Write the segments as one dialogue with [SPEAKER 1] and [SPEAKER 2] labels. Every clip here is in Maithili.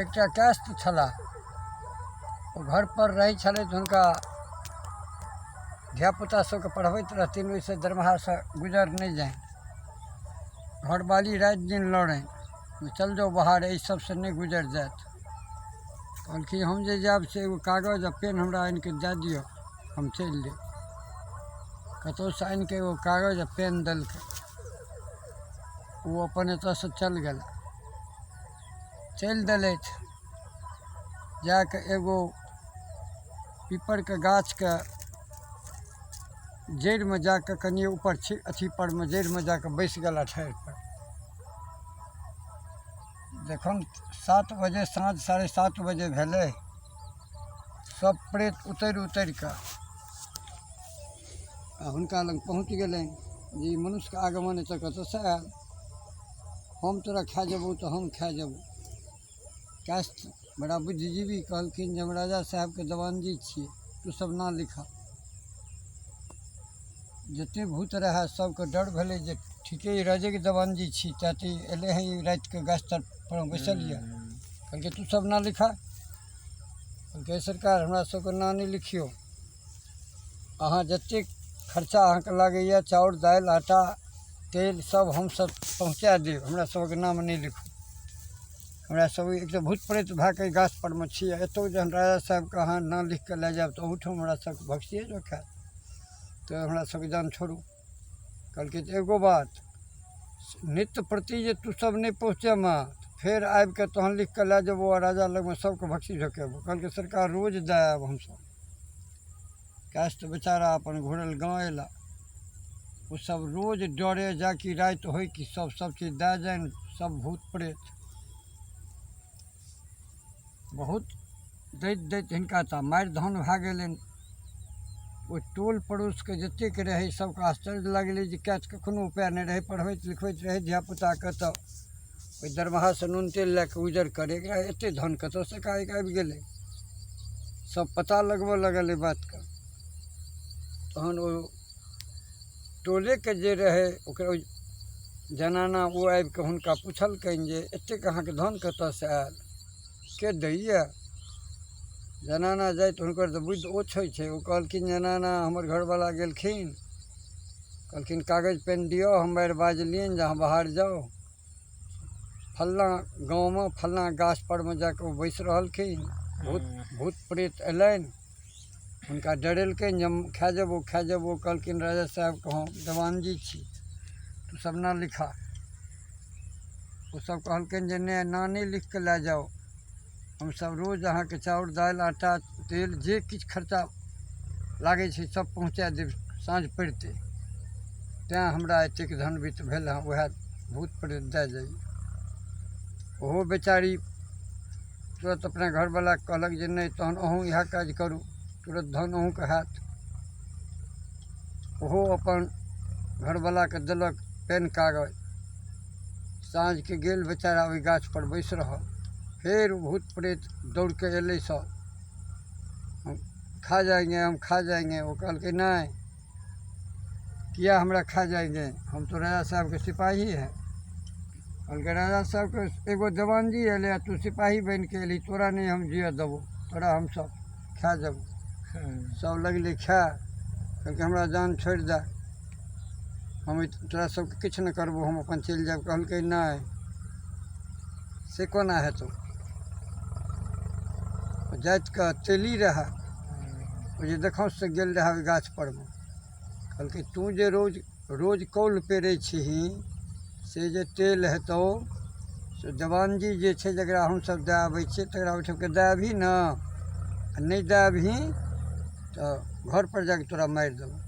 [SPEAKER 1] एकटा कायस्थ छलाह। ओ घरपर रहै छलथि। हुनका धियापुता सबके पढ़बैत रहथिन। ओहिसँ दरमाहासँ गुजर नहि जानि। घरवाली राति दिन लड़नि जे चल जाउ बाहर, एहि सबसँ नहि गुजर जायत। कहलखिन, हम जे जायब से एगो कागज आ पेन हमरा आनि कऽ दए दिअ, हम चलि देब। कतहुसँ आनि कऽ एगो कागज आ पेन देलकै। ओ अपन एतयसँ चलि गेला। चलि देलथि। जा कऽ एगो पीपरके गाछके जड़िमे जा कऽ कनिए ऊपर छी अथी परमे जड़िमे जा कऽ बैसि गेला ठाढ़िपर। जखन 7 बजे साँझ, 7:30 बजे भेलै, सभ प्रेत उतरि उतरि कऽ आ हुनका लग पहुँच गेलनि जे ई मनुष्यके आगमन एतऽ कतऽसँ आयल? हम तोरा खा जेबौ तऽ हम खा जेबौ। कायस्थ बड़ा बुद्धिजीवी कहलखिन जे हम राजा साहेबके देवानजी छियै, तू सब ना लिखा। जतेक भूत रहए, सबके डर भेलै जे ठीके ई राजेके देवानजी छी, तैँ तऽ ई एलै हँ, ई रातिके गाछ तर पर बैसल यऽ। कहलकै, तू सब ना लिखा। कहलकै, सरकार, हमरा सबके नाम नहि लिखियौ। अहाँ जतेक खर्चा अहाँके लागैए, चाउर, दालि, आटा, तेल, सब हमसब पहुँचा देब। हमरा सबके नाम नहि लिखू। हमरा सब एक तऽ भूत प्रेत भए कऽ गाछ परमे छी। एतौ जहन राजा साहेबके अहाँ नाम लिख कऽ लए जायब तऽ ओहूठाम हमरा सबके भक्सिए खायत। तऽ हमरा सबके जान छोड़ू। कहलकै, तऽ एगो बात, नित्य प्रति जे तू सब नहि पहुँचेमे, फेर आबि कऽ तहन लिख कऽ लए जेबौ आ राजा लगमे सबके भक्सी ढकेबौ। कहलकै, सरकार, रोज दए आयब हमसब। कायस्थ बेचारा अपन घुरल गाँव अयला। ओसब रोज डरे जा कि राति होइ कि सब सब चीज दए जानि सब भूत प्रेत। बहुत दैत दैत हिनका तऽ मारि धन भए गेलनि। ओहि टोल पड़ोसके जतेक रहै, सबके आश्चर्य लगलै जे कायस्थ कखनो उपाय नहि रहै, पढ़बैत लिखबैत रहै धियापुताके तऽ ओहि दरमाहासँ नून तेल लए कऽ गुजर करै, एकरा एतेक धन कतऽसँ एकाएक आबि गेलै? सब पता लगबऽ लगल एहि बातके। तहन ओ टोलेके जे रहै, ओकर जनाना, ओ आबि कऽ हुनका पुछलकनि जे एतेक अहाँके धन कतऽसँ आयल, के दैये? जनाना जाइत हुनकर तऽ बुद्धि ओछ होइ छै। ओ कहलखिन, जनाना, हमर घरवला गेलखिन, कहलखिन, कागज पेन दिअ। हम मारि बाजलियनि जे अहाँ बाहर जाउ, फल्लाँ गाँवमे फल्लाँ गाछ परमे जा कऽ ओ बैस रहलखिन। भूत भूत प्रेत अयलनि, हुनका डरेलकनि जे हम खा जेबौ, खा जेबौ। कहलखिन, राजा साहेबके हम देवानजी छी, तू सब ना लिखा। ओसब कहलकनि जे नहि, नाम नहि लिख कऽ लए जाउ। हमसब रोज अहाँके चाउर, दालि, आटा, तेल, जे किछु खर्चा लागै छै, सब पहुँचा देब साँझ पड़िते। तैँ हमरा एतेक धन वित्त भेल हँ, उएह भूत प्रेत दए जाइए। ओहो बेचारी तुरन्त अपना घरवलाके कहलक जे नहि, तहन अहूँ इएह काज करू, तुरन्त धन अहूँके हैत। ओहो अपन घरवलाके देलक पेन, कागज। साँझके गेल बेचारा, ओहि गाछपर बैसि रहल। फेर भूत प्रेत दौड़के अयलै सब, हम खा जाएंगे, हम खा जाएंगे। ओ कहलकै, नहि, किया हमरा खा जाएंगे? हम तो राजा साहबके सिपाही है। कहलकै, राजा साहबके एगो देवानजी अयलै आ तू सिपाही बनि कऽ एलही, तोरा नहि हम जिअ देबौ, तोरा हमसब खा जेबौ। सब लगलै खाय। कहलकै, हमरा जान छोड़ि दए, हम तोरा सबके किछु नहि करबौ, हम अपन चलि जायब। कहलकै, नहि, से कोना हेतौ? जातिके तेली रहए, ओ जे देखौंससँ गेल रहए ओहि गाछ परमे। कहलकै, तू जे रोज रोज कौल पेरै छिही, से जे तेल हेतौ से देवानजी जे छै, जकरा हमसब दए आबै छियै, तकरा ओहिठामके दए अबही ने, आ नहि दए अबही तऽ घरपर जाकऽ तोरा मारि देबौ।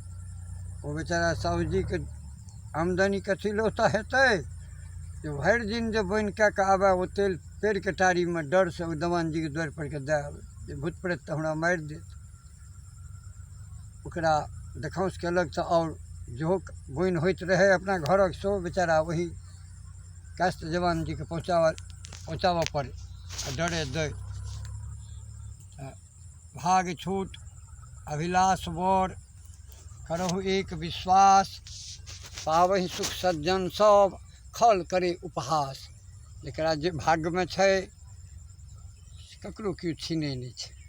[SPEAKER 1] ओ बेचारा साहुजीके आमदनी कथी लए ओतऽ हेतै जे भरि दिन जे बोनि कए कऽ आबए, ओ तेल पेड़ि कऽ टारीमे डरसँ ओहि देवानजीके दुआरि पर के दए आबै जे भूत प्रेत तऽ हमरा मारि देत। ओकरा देखौंस केलक तऽ आओर जेहो बोनि होइत रहै अपना घरक, सेहो बेचारा ओही कायस्थ देवानजीके पहुँचाबऽ पहुँचाबऽ पड़ै आ डरे दै। तऽ भाग छूट अभिलाष बर करहु एक विश्वास, पाबहि सुख सज्जन सब खल करे उपहास। जकरा जे भाग्यमे छै। ककरो केओ छीनै नहि छै।